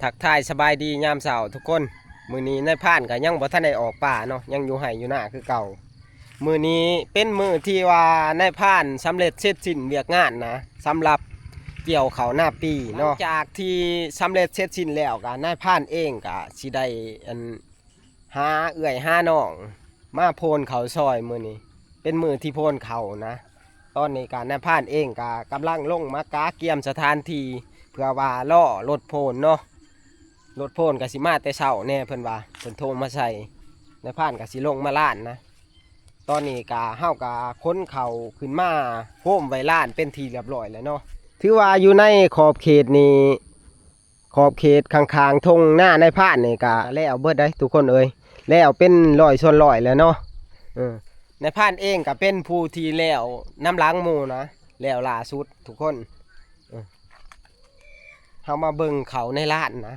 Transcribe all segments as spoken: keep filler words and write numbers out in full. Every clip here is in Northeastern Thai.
ทักทายสบายดียามเช้าทุกคน มื้อนี้นายพรานก็ยังบ่ทันได้ออกป่าเนาะ ยังอยู่ไร่อยู่นาคือเก่า มื้อนี้เป็นมื้อที่ว่านายพรานสำเร็จเสร็จสิ้นเวียกงานนะ สำหรับเกี่ยวข้าวนาปีเนาะ หลังจากที่สำเร็จเสร็จสิ้นแล้วก็นายพรานเองก็สิได้อัน หาเอื้อยหาน้องมาโพนข้าวซอยมื้อนี้ เป็นมื้อที่โพนข้าวนะ ตอนนี้ก็นายพรานเองก็กำลังลงมากะเกียมสถานที่ เพื่อว่ารอรถโพนเนาะ รถโพนก็สิมาแต่เช้าแน่เพิ่นว่า เพิ่นโทรมาใส่ นายพรานก็สิลงมาลานนะ ตอนนี้ก็เฮาก็ขนข้าวขึ้นมาโฮมไว้ลานเป็นที่เรียบร้อยแล้วเนาะ ถือว่าอยู่ในขอบเขตนี้ ขอบเขตข้างๆ ท่งนานายพรานนี่ก็แล้วเบิดได้ทุกคนเอ้ย แล้วเป็นร้อยส่วนร้อยแล้วเนาะ เออ นายพรานเองก็เป็นผู้ที่แล้วนำหลังหมู่นะ แล้วล่าสุดทุกคน เออ เฮามาเบิ่งข้าวในลานนะ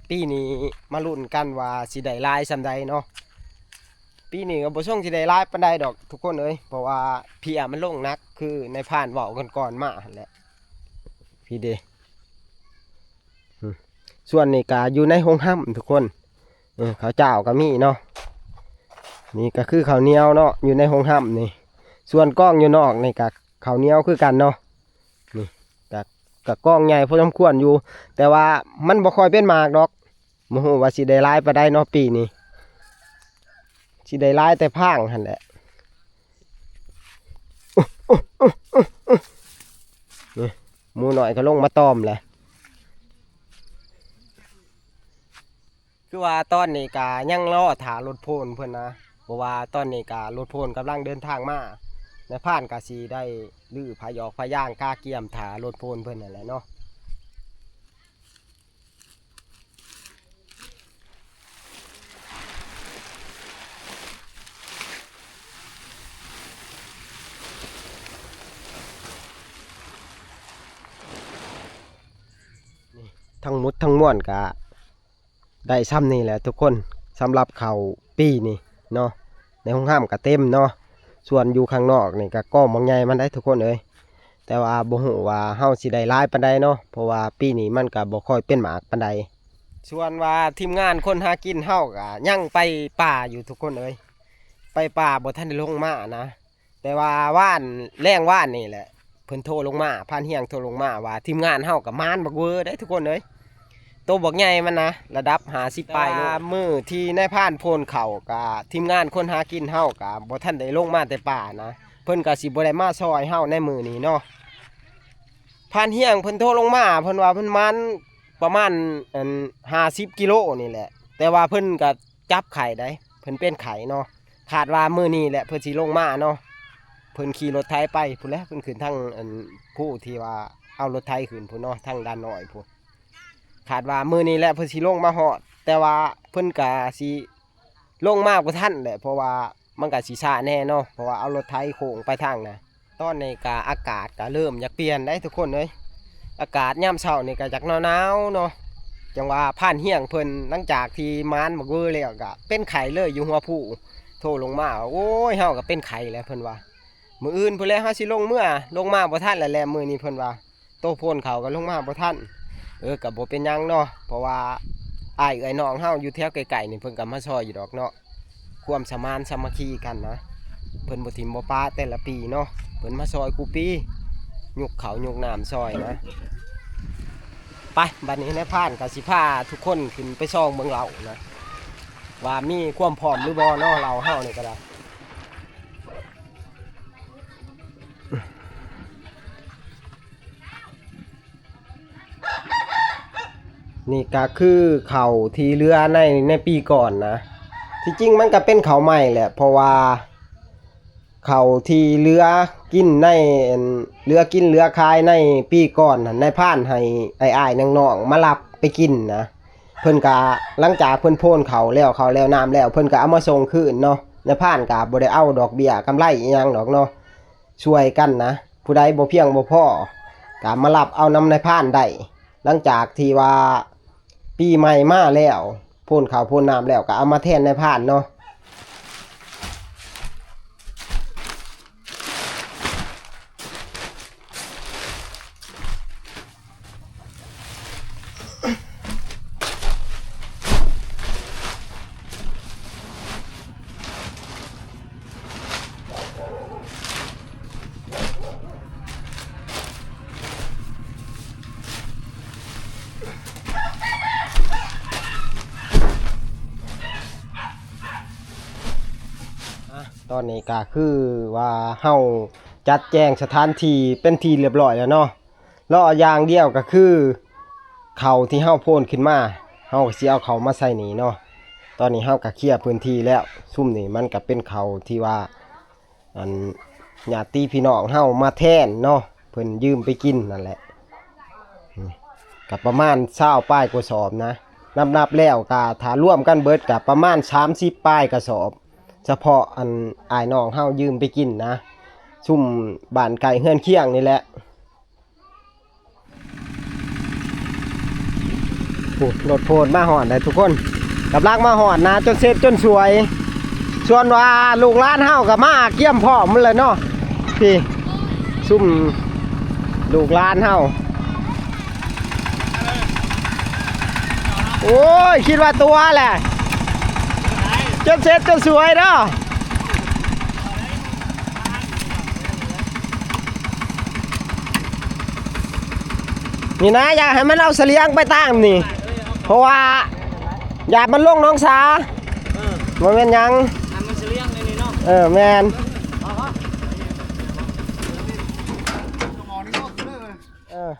ปีนี้มาลุ้นกันว่าสิได้หลายส่ำใดเนาะ ปีนี้ก็บ่ส่งสิได้หลายปานใดดอกทุกคนเอ้ย เพราะว่าเพลี้ยมันลงหนัก คือนายพรานเว้ากันก่อนมาหั่นแหละ พี้เด้ อืม ส่วนนี้ก็อยู่ในโฮงฮ่ำทุกคน เออ ข้าวเจ้าก็มีเนาะ นี่ก็คือข้าวเหนียวเนาะ อยู่ในโฮงฮ่ำนี่ ส่วนกองอยู่นอกนี่ก็ข้าวเหนียวคือกันเนาะ นี่ก็ ก็กองใหญ่พอสมควรอยู่ แต่ว่ามันบ่ค่อยเป็นหมากดอก บ่ฮู้ว่าสิได้หลายปานใดเนาะปีนี้ สิได้หลายแต่ฟางหั่นแหละ นี่ หมูน้อยก็ลงมาตอมแหละ คือว่าตอนนี้ก็ยังรอถ่ารถโพนเพิ่นนะ เพราะว่าตอนนี้ก็รถโพนกำลังเดินทางมา นายพรานก็สิได้รื้อผ้ายอกผ้ายางกะเกียมถ่ารถโพนเพิ่นนั่นแหละเนาะ นี่ ทั้งหมดทั้งมวลก็ได้ส่ำนี่แหละทุกคน สำหรับข้าวปีนี้เนาะ ในโฮงฮ่ำก็เต็มเนาะ ส่วนอยู่ข้างนอกนี่ก็กองบักใหญ่มันได้ทุกคนเอ้ย แต่ว่าบ่ฮู้ว่าเฮาสิได้หลายปานใดเนาะ เพราะว่าปีนี้มันก็บ่ค่อยเป็นหมากปานใด ส่วนว่าทีมงานคนหากินเฮาก็ยังไปป่าอยู่ทุกคนเอ้ย ไปป่าบ่ทันได้ลงมานะ แต่ว่าวาน แลงวานนี่แหละ เพิ่นโทรลงมา พรานเฮียงโทรลงมาว่าทีมงานเฮาก็หมานบักเวอร์เด้ทุกคนเอ้ย โตบักใหญ่มันนะ ระดับห้าสิบปลายโล แต่ว่ามื้อที่นายพรานโพนข้าวก็ทีมงานคนหากินเฮาก็บ่ทันได้ลงมาแต่ป่านะ เพิ่นก็สิบ่ได้มาซอยเฮาในมื้อนี้เนาะ พรานเฮียงเพิ่นโทรลงมา เพิ่นว่าเพิ่นหมานประมาณ อัน ห้าสิบกิโลนี่แหละ แต่ว่าเพิ่นก็จับไข้ได้ เพิ่นเป็นไข้เนาะ คาดว่ามื้อนี้แหละเพิ่นสิลงมาเนาะ เพิ่นขี่รถไถไปพู้นแหละ เพิ่นขึ้นทางอันภูที่ว่าเอารถไถขึ้นพู้นเนาะ ทางด่านน้อยพู้น คาดว่ามื้อนี้แหละเพิ่นสิลงมาฮอด แต่ว่าเพิ่นก็สิลงมาบ่ทันแหละ เพราะว่ามันก็สิช้าแน่เนาะ เพราะว่าเอารถไถโค้งไปทางนะ ตอนนี้ก็อากาศก็เริ่มอยากเปลี่ยนได้ทุกคนเอ้ย อากาศยามเช้านี่ก็อยากหนาวๆเนาะ จังว่าพรานเฮียงเพิ่นหลังจากที่หมานบักเวอร์แล้วก็เป็นไข้เลยอยู่หัวภู โทรลงมาว่า โอ้ย เฮาก็เป็นไข้แล้ว เพิ่นว่า มื้ออื่นพู้นแหละเฮาสิลงเมือ ลงมาบ่ทันแล้วแหละมื้อนี้ เพิ่นว่า โตโพนข้าวก็ลงมาบ่ทัน เออ ก็บ่เป็นหยังเนาะ เพราะว่าอ้ายเอื้อยน้องเฮาอยู่แถวใกล้ๆนี่เพิ่นก็มาซอยอยู่ดอกเนาะ ความสมานสามัคคีกันนะ เพิ่นบ่ถิ่มบ่ปะแต่ละปีเนาะ เพิ่นมาซอยกูปี ยกข้าวยกน้ำซอยนะ ไป บัดนี้นายพรานก็สิพาทุกคนขึ้นไปส่องเบิ่งเหล้านะ ว่ามีความพร้อมหรือบ่เนาะ เหล้าเฮานี่ก็ได้ นี่ก็คือข้าวที่เหลือใน ในปีก่อนนะ ที่จริงมันก็เป็นข้าวใหม่แหละ เพราะว่าข้าวที่เหลือกินใน เหลือกินเหลือขายในปีก่อนหั่น นายพรานให้อ้ายๆน้องๆมารับไปกินนะ เพิ่นก็หลังจากเพิ่นโพนข้าวแล้ว ข้าวแล้วน้ำแล้ว เพิ่นก็เอามาส่งคืนเนาะ นายพรานก็บ่ได้เอาดอกเบี้ยกำไรอิหยังดอกเนาะ ช่วยกันนะ ผู้ใดบ่เพียงบ่พอ ก็มารับเอานำนายพรานได้ หลังจากที่ว่าปีใหม่มาแล้ว โพนข้าวโพนน้ำแล้ว ก็เอามาแทนนายพรานเนาะ ตอนนี้ก็คือว่าเฮาจัดแจงสถานที่เป็นที่เรียบร้อยแล้วเนาะ รออย่างเดียวก็คือ เขาที่เฮาโพนขึ้นมา เฮาก็สิเอาเขามาใส่นี่เนาะ ตอนนี้เฮาก็เคลียร์พื้นที่แล้ว ซุมนี่มันก็เป็นเขาที่ว่า อัน ญาติพี่น้องเฮามาแทนเนาะ เพิ่นยืมไปกินนั่นแหละ อืม ก็ประมาณซาวปลายกระสอบนะ นับๆแล้วก็ถ้ารวมกันเบิดก็ประมาณสามสิบปลายกระสอบ เฉพาะอันอ้ายน้องเฮายืมไปกินนะ ซุมบ้านใกล้เฮือนเคียงนี่แหละ โอ้ รถโพนมาฮอดแล้วทุกคน กำลังมาฮอดนะ จนเสร็จจนสวย ส่วนว่าลูกหลานเฮาก็มาเกียมพร้อมหมดแล้วเนาะ พี่ ซุมลูกหลานเฮา โอ้ย คิดว่าตัวแหละ จนเสร็จจนสวยเนาะ นี่นะ อยากให้มันเอาเสลียงไปตั้งนี่ เพราะว่า อย่ามันลงหนองสา เออ บ่แม่นหยัง ให้มันเสลียงในนี่เนาะ เออ แม่น เอาวะ เออ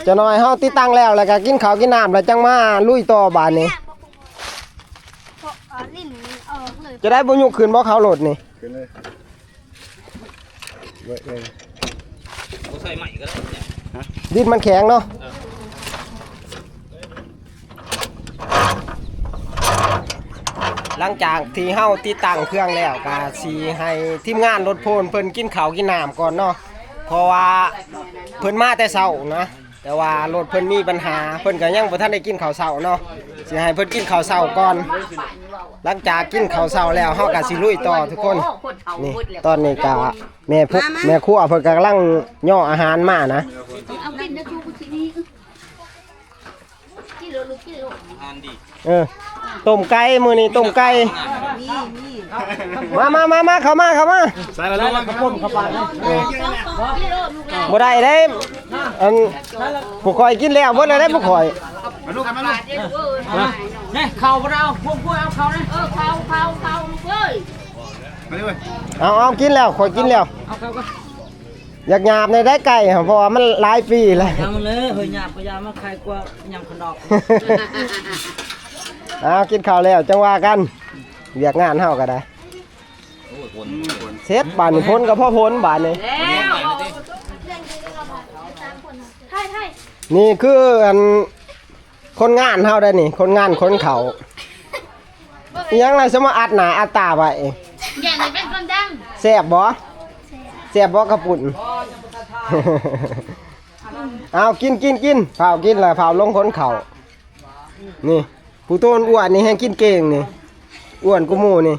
จักหน่อยเฮาติดตั้งแล้ว แล้วก็กินข้าวกินน้ำ แล้วจังมาลุยต่อบาดนี้ เพราะ เอ่อ ลิ้นมันออกเลย จะได้บ่ยกขึ้นบ่เขารถนี่ ขึ้นเลย ไว้เลย เอาใส่ใหม่ก็ได้เนี่ย ฮะ ดินมันแข็งเนาะ เออ หลังจากที่เฮาติดตั้งเครื่องแล้ว ก็สิให้ทีมงานรถโพนเพิ่นกินข้าวกินน้ำก่อนเนาะ เพราะว่าเพิ่นมาแต่เช้านะ แต่ว่ารถเพิ่นมีปัญหา เพิ่นก็ยังบ่ทันได้กินข้าวเช้าเนาะ สิให้เพิ่นกินข้าวเช้าก่อน หลังจากกินข้าวเช้าแล้ว เฮาก็สิลุยต่อทุกคน นี่ ตอนนี้ก็แม่พุ- มามา แม่ครัวเพิ่นกำลังย่ออาหารมานะ เอากินนะชูกุชินี่ กินโลดลูก กินโลด อาหารดี เออ ต้มไก่ มื้อนี้ต้มไก่ มี มี มา มา มา มา เข้ามา เข้ามา ใส่ละลูก กระปุ้นเข้าไป เออ กินโลดลูกหลาน บ่ได้เด้ อัน ผู้ข่อยกินแล้วเบิดแล้วเด้ผู้ข่อย มาลูก มาลูก นี่ เข่าบ่ได้เอา พวกพวกเอาเข่านะ เออ เข่า เข่า เข่า ลูกเอ้ย มาเลยเว้ย เอา เอา กินแล้ว ข่อยกินแล้ว เอาเข่าก่อน อยากหยาบในได้ไก่ครับ เพราะว่ามันหลายปีแล้ว เอาเลย เฮ้ย หยาบก็อยามาขายกว่าหยาบขนอก เอา กินข้าวแล้วจังว่ากัน เวียกงานเฮาก็ได้ โอ้ย คน เสร็จบาดนี้ พ้นก็พอพ้นบาดนี้ แล้ว นี่คืออัน คนงานเฮาได้นี่ คนงานขนข้าว อิหยังล่ะ สมาอัดหน้าอัดตาไว้ อย่างนี้เป็นคนดัง แซ่บบ่ แซ่บบ่กระปุ่น เอา กิน กิน กิน พาวกินล่ะ พาวลงขนข้าว นี่ ผู้โตอ้วนนี่แฮงกินเก่งนี่ อ้วนกว่าหมู่นี่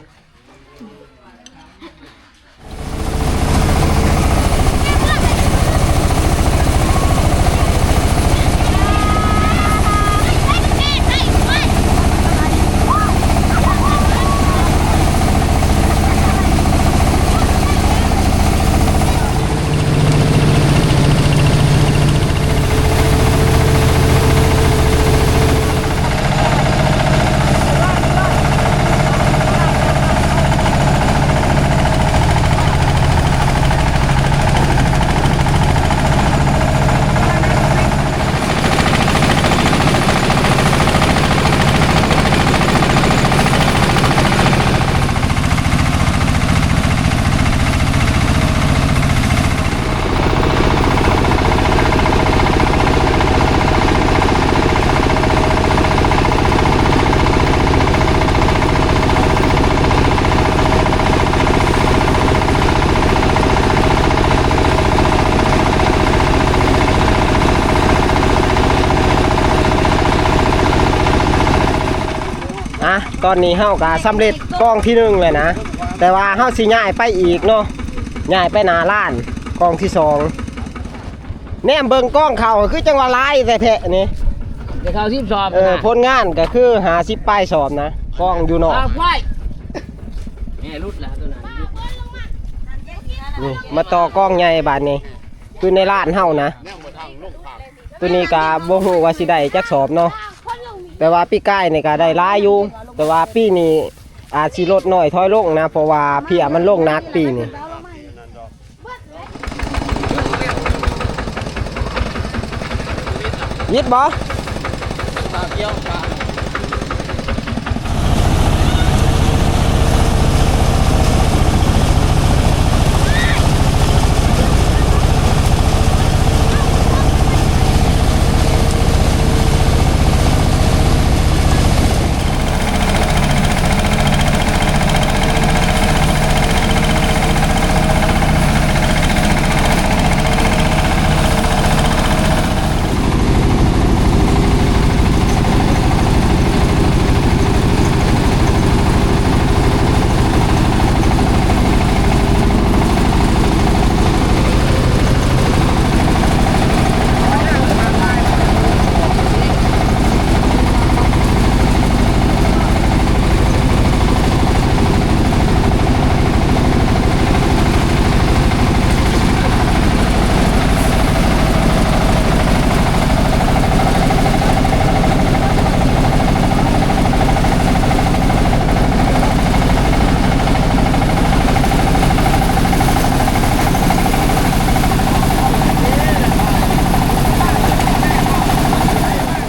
อ่ะ ตอนนี้เฮาก็สำเร็จกองที่หนึ่งแล้วนะ แต่ว่าเฮาสิย้ายไปอีกเนาะ ย้ายไปหน้าร้านกองที่สอง แนมเบิ่งกองข้าวคือจังว่าหลายแท้ๆนี่ เดี๋ยวข้าวสิบสอบ เออ นะ ผลงานก็คือห้าสิบปลายสอบนะ กองอยู่นอก ข้าวควาย นี่หลุดแล้วตัวนั้น นี่ มาต่อกองใหญ่บาดนี้ คือในร้านเฮานะ ตัวนี้ก็บ่ฮู้ว่าสิได้จักสอบเนาะ แต่ว่าปีกายนี่ก็ได้หลายอยู่ แต่ว่าปีนี้ อาจสิลดน้อยถอยลงนะ เพราะว่าเพี้ยมันลงหนักปีนี้ ยิดบ่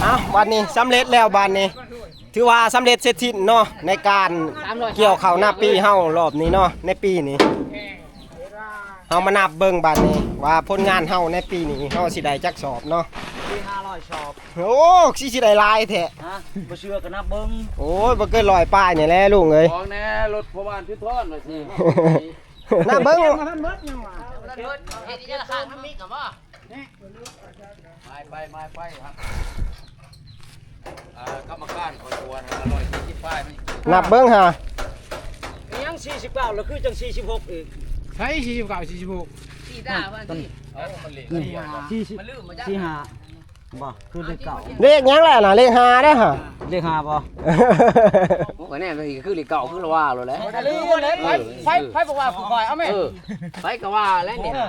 อ่ะ วันนี้สำเร็จแล้ว บาดนี้ ถือว่าสำเร็จเสร็จสิ้นเนาะ ในการเกี่ยวข้าวนาปีเฮารอบนี้เนาะ ในปีนี้ เฮามานับเบิ่งบาดนี้ ว่าผลงานเฮาในปีนี้ เฮาสิได้จักสอบเนาะ มีห้าร้อยสอบ โอ้ สิ สิได้หลายแท้ ฮะ บ่เชื่อก็นับเบิ่ง โอ้ย บ่เกินร้อยปลายนี่แหละลุงเอ้ย ของแน่รถพ่อบ้านชุดทอนว่าสิ นับเบิ่ง ไปไปไปไปครับ อ่ากรรมการขอตัวนะ ร้อยสี่สิบปลายมัน นับเบิ่งหา ยังสี่สิบเก้า แล้วคือจังสี่สิบหกอีก ใช่ สี่สิบเก้า สี่สิบหก สี่ด้าว่าสิ เอามันเหลว สี่สิบ สี่ห้า บ่ คือเลขเก้า เลขหยังแหละน่ะ เลขห้าเด้อหา เลขห้าบ่ โอ้ย แน่มันคือเลขเก้า คือละว่าโลดแหละ ไผ ไผ ไผบอกว่าผู้คอย เอาแม่ เออ ไผก็ว่าแล้วนี่นะ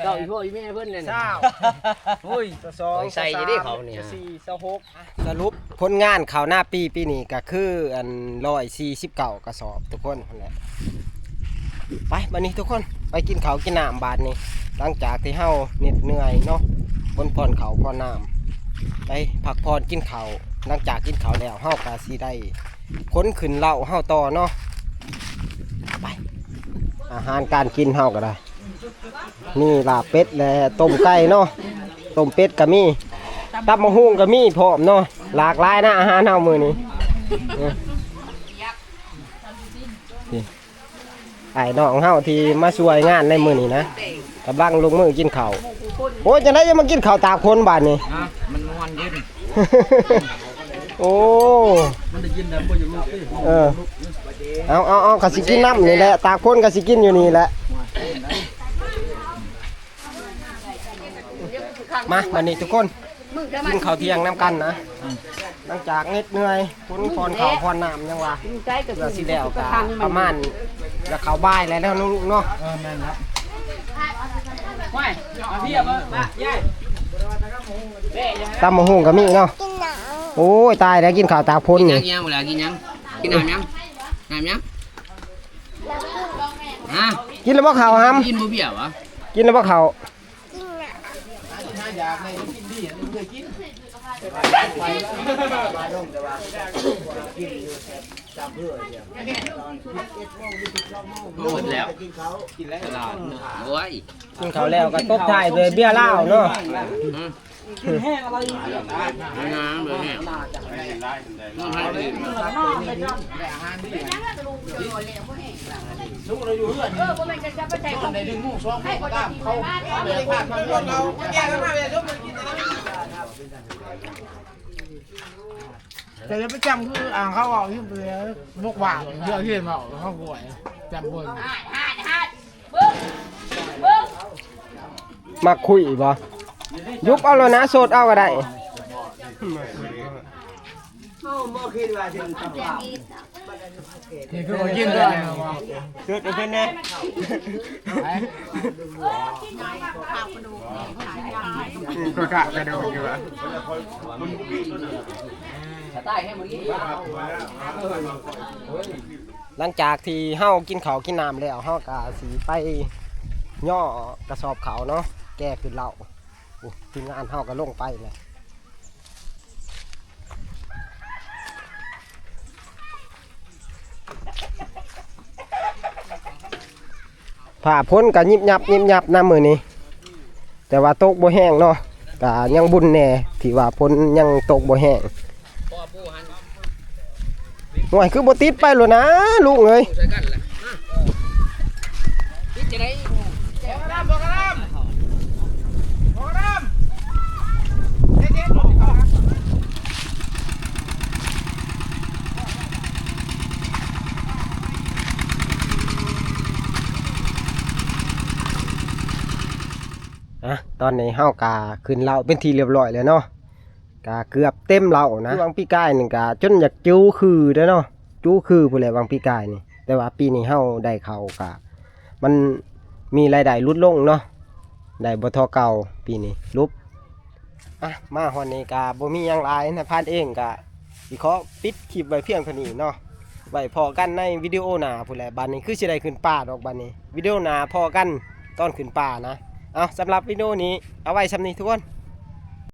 เก้าอีพ่ออีแม่เพิ่นนั่นน่ะ ซาว โอ้ย สอง ใส่จะได้เขาเนี่ย สี่ ซาวหก สรุปผลงานข้าวนาปีปีนี้ก็คืออัน ร้อยสี่สิบเก้า กระสอบทุกคนนั่นแหละ ไป บัดนี้ทุกคน ไปกินข้าวกินน้ำบาดนี้ หลังจากที่เฮาเหน็ดเหนื่อยเนาะ คนผ่อนข้าวผ่อนน้ำ ไปพักผ่อนกินข้าว หลังจากกินข้าวแล้ว เฮาก็สิได้ขนขึ้นเล้าเฮาต่อเนาะ ไป อาหารการกินเฮาก็ได้ มีลาบเป็ดและต้มไก่เนาะ ต้มเป็ดก็มี ตำบักหุ่งก็มีพร้อมเนาะ หลากหลายนะอาหารเฮามื้อนี้ เออ นี่ อ้ายน้องเฮาที่มาช่วยงานในมื้อนี้นะ กำลังลงมือกินข้าว โอ้ย จังได๋ยังมากินข้าวตากฝนบาดนี้ ฮะ มันม่วนเย็น โอ้ มันได้กินแล้วบ่อยากลุกติ เออ เอา เอา เอา ก็สิกินน้ำนี่แหละ ตากฝนก็สิกินอยู่นี่แหละ มา บัดนี้ทุกคน กินข้าวเที่ยงนำกันนะ หลังจากเหน็ดเหนื่อย คนผ่อนข้าวผ่อนน้ำยังว่า เพื่อสิแล้วก็ประมาณ แล้วเข้าบ่ายแล้วเนาะลุงเนาะ เออ แม่นแล้ว ตำบักหุ่งก็มีเนาะ โอ้ย ตายแล้ว กินข้าวตากฝน กินหยั นี่ งยัง เวลากินหยัง กินน้ำยัง น้ำยัง ฮะ กินแล้วบ่ข้าวหำ กินบ่เบียร์วะ กินแล้วบ่ข้าว หมดแล้ว ตลาดเนาะ โอ้ย กินข้าวแล้วก็ตบท้ายด้วยเบียร์ลาวเนาะ อืม น้ำเลยเนี่ย แต่จะไปจำคืออ่างเขาเอาที่เปนบกหวานเพื่อที่มาเอาเขาห่วยจำบน มักคุยบ่ ยุบเอาแล้วนะ โสดเอาก็ได้ นี่คือบ่กินด้วย เกิดอะไรขึ้นแน่ อืม ก็กะกระโดดอยู่อะ สไตล์ให้มันดี หลังจากที่เฮากินข้าวกินน้ำแล้ว เฮาก็สิไปย่อกระสอบข้าวเนาะ แก่ขึ้นเล้า โอ้ ทีมงานเฮาก็ลงไปแล้ว ฟ้าฝนก็ยิบยับยิบยับนะมื้อนี้ แต่ว่าตกบ่แห้งเนาะ ก็ยังบุญแหน่ที่ว่าฝนยังตกบ่แห้ง ห่วย คือบ่ติดไปโลดนะลุงเอ้ย อ่ะ ตอนนี้เฮากะขึ้นเล้าเป็นที่เรียบร้อยแล้วเนาะ กะเกือบเต็มเล้านะ คือหว่างปีกายนี่กะจนอยากจูคือเด้อเนาะ จูคือพู้นแหละหว่างปีกายนี่ แต่ว่าปีนี้เฮากะได้ข้าวกะ มันมีรายได้ลดลงเนาะ ได้บ่เท่าเก่าปีนี้ หลุบ อ่ะ มาฮอดนี้กะบ่มีหยังหลาย นายพรานเองกะสิขอปิดคลิปไว้เพียงเท่านี้เนาะ ไว้พ้อกันในวิดีโอหน้าพู้นแหละ บัดนี้คือสิได้ขึ้นป่าดอกบัดนี้ วิดีโอหน้าพ้อกันตอนขึ้นป่านะ เอา สำหรับวิดีโอนี้เอาไว้ส่ำนี้ทุกคน